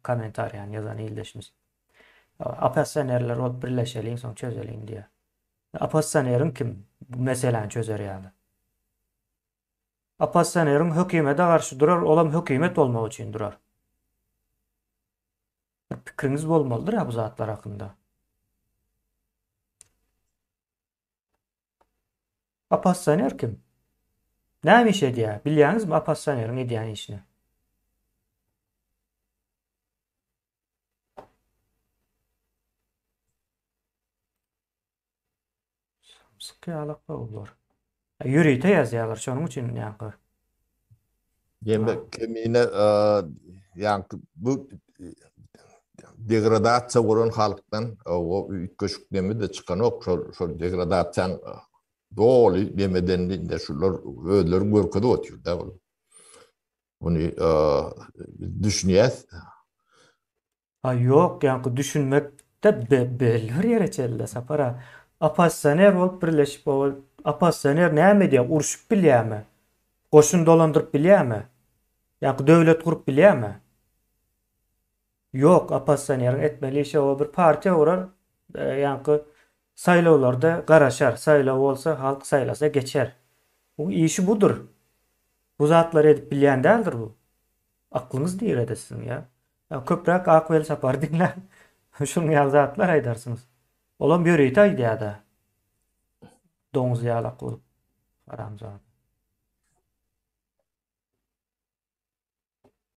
kommentariýany ýazan ildeşimiz. Oppozisionerler bolup birleşeliň soň çözeliň diýýär. Oppozisioneriň kim bu meseläni çözer ýaly? Oppozisioneriň hökümete garşy durar, olam hökümet bolmak üçin durar. Bir pikiriňiz bolmalydyr bu zatlar hakynda. Oppozisioner kim? Näme iş edýär? Bilýäňizmi oppozisioneriň edýän işini? Samsyk ýalak bular. Ýörite ýazýarlar, şonuň üçin ýaňky. Ýene kemine ýaňky bu degradasiýa bolan halkdan o üýtgeşik neme-de çykanok, şol şol degradasiýaň doly nemedenini indi şular özleri görkezip otyr-da ol. Muny düşünýäs. A ýok ýaňky düşünmekde belli bir ýere çenli Sapar aga. Oppozisioner bolup birleşip o oppozisioner näme edýär urşup bilýärmi? Goşun dolandyryp bilýärmi? Ýaňky döwlet gurup bilýärmi? Ýok oppozisioneriň etmeli işi o bir partiýa gurar ýaňky saýlawlarda garaşar saýlaw bolsa halk saýlasa geçer. Bu işi budur. Bu zatlary edip bilýän däldir bu. Aklyňyz nirede siziň ýa? Köpräk Ak Welsapary diňläň. Şunuň ýaly zatlar aýdarsyňyz. Olam ýörite aýdýada. Doňuz ýalak bolup. Haramzada.